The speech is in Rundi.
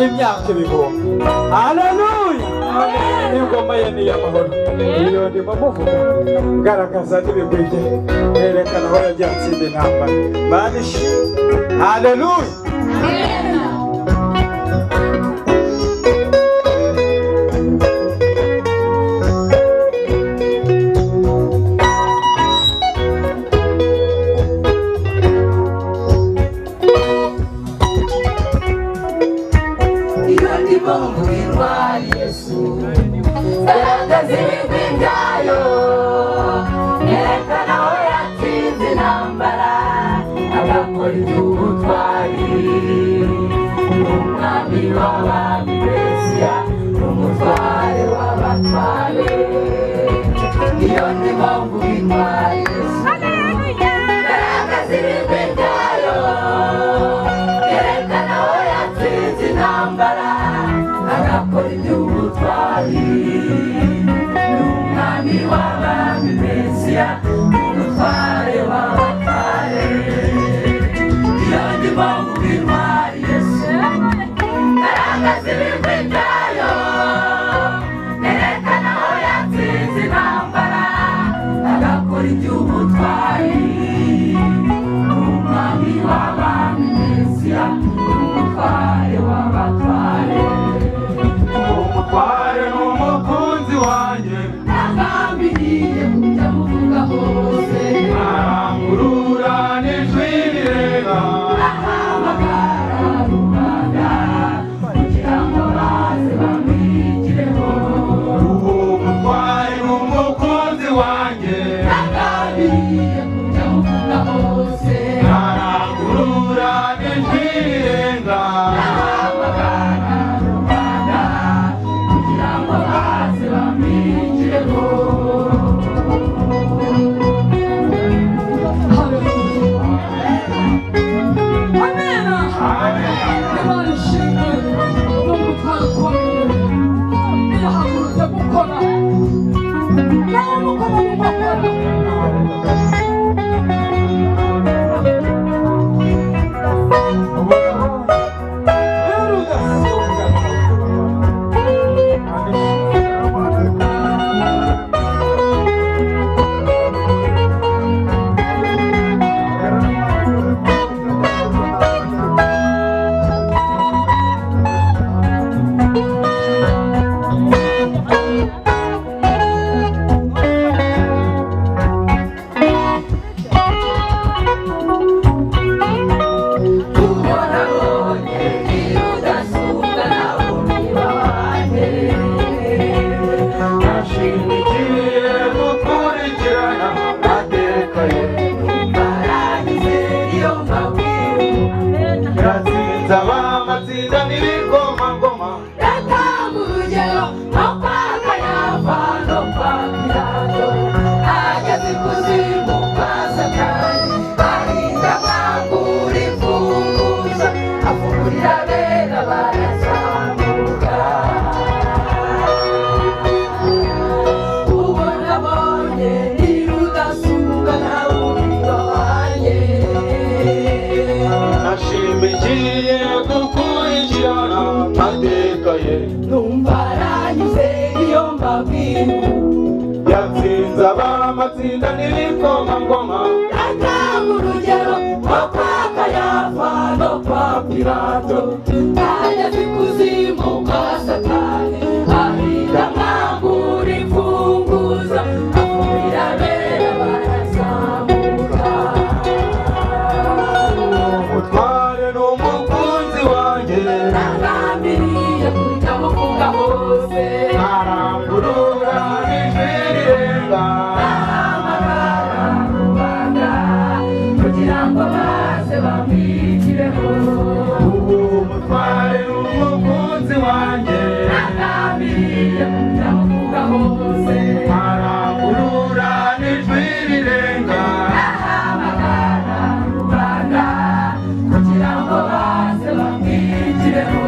Imyaka ibihumbi. Haleluya! Ingoma ye ni iy'amahoro. Iyo ndimo muvuga, ngaragaza n'ibigwi bye, nerekana aho yagiye atsinda intambara. Mana ishimwe! Haleluya! Iyo ndimo mvuga intwari Yesu, ngaragaza ibigwi byayo, nerekana aho yatsinze intambara, agakora iby'ubutwari. Ni umwami w'abami, Mesiya, ni umutware w'abatware. Iyo ndimo mvuga intwari Yesu, ngaragaza ibigwi byayo, yerekana aho yatsinze intambara, agakora iby'ubutwari. Ni umwami w'abami, Mesiya, ni umutware w'abatware. Iyo ndimo mvuga intwari Yesu, ngaragaza ibigwi byayo, nerekana aho yatsinze intambara, agakora iby'ubutwari. Ni umwami w'abami, Mesiya, ni umutware w'abatware. Umutware ni umukunzi wanjye. Nagambiriye kujya muvuga hose. Arangurura n'ijwi rirenga. Ahamagara rubanda kugira ngo baze bamwigireho. Uwo mutware ni umukunzi wanjye. Nagambiriye kujya muvuga hose. Arangurura n'ijwi rirenga. Ahamagara rubanda kugira ngo baze bamwigireho. Amena. Imana ishimwe n'umutware ukomeye. Irahagurutse gukora, nawe mukoma mu nkokora. Ubonabonye rudasumbwa nawe wanjye. Ashimikiye gukurikirana amateka ye. Barangize iyo mbabwira. Yatsinze abamatsinda n'ibikomangoma. Yatanga urugero nko kwa Kayafa no kwa Pilato, ageze ikuzimu kwa Satani, arinda kwambura imfunguzo, afungurira abera barazamuka. Uwo nabonye ni rudasumbwa nawe wanjye. Ashimikiye gukurikirana amateka ye. Numva aranyuze iyo mbabwira. Yatsinze abamatsinda n'ibikomangoma. Atanga urugero nko kwa Kayafa no kwa Pilato, ageze ikuzimu kwa Satani, ahinda mwambura imfunguzo, afurira abera barazamuka. Umutware ni umukunzi wanjye. Nagambiriye kujya muvuga hose. Arangurura n'ijwi rirenga. Ahamagara rubanda kugira ngo baze bamwigireho. Uwo mutware ni umukunzi wanjye. Nagambiriye kujya muvuga hose. Arangurura n'ijwi rirenga. Ahamagara rubanda kugira ngo baze bamwigireho.